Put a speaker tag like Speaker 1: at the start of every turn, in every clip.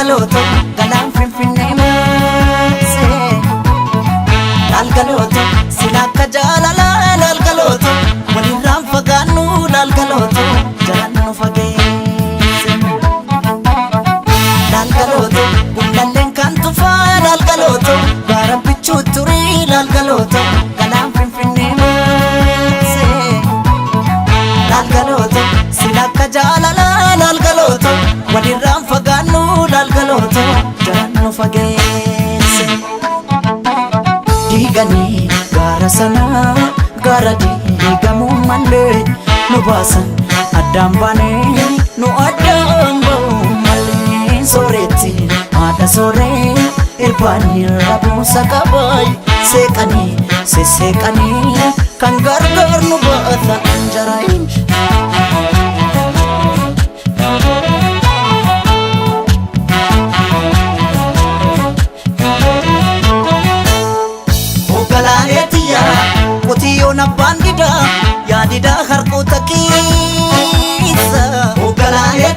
Speaker 1: Laalgalooto galaan Finfinnee maasee. Laalgalooto sila akka jaalalaa laalgalooto walirraan fagaannu laalgalooto jalaan nu fageesse. Laalgalooto gullalleen kan tufaa laalgalooto gaara bichuu turii laalgalooto galaan Finfinnee maasee. Laalgalooto sila akka jaalalaa laalgalooto walirraan fagaannu laalgalooto jalaan nu fageesse. Diiganii gaara sanaa gaara diigamuu malee nu baasan addaan baanee nu addaan ba'uu malee sooretti haadha sooree irbaanii rabuusa qabaay seeqanii sesseeqanii kan gargaar nu baata anjaraayin. Hoogganaalee qotiyyoon abbaan didaa yaadidaa harkoota keessa. Hoogganaalee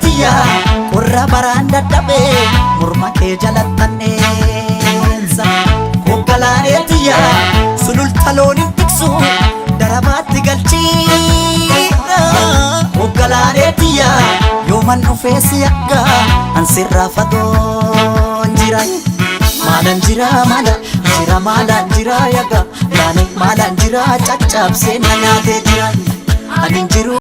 Speaker 1: qorra baraan dadhabee morma kee jalattanneessa. Hoogganaalee sululta looniin tiksu darabaatti galchiidha. Hoogganaalee yooman dhufee si akka ansirraa fagoon jira. Maalan jira maala jira maalan jira yaga laani maalan jira caccabsee na nyaatee jira ani jiru.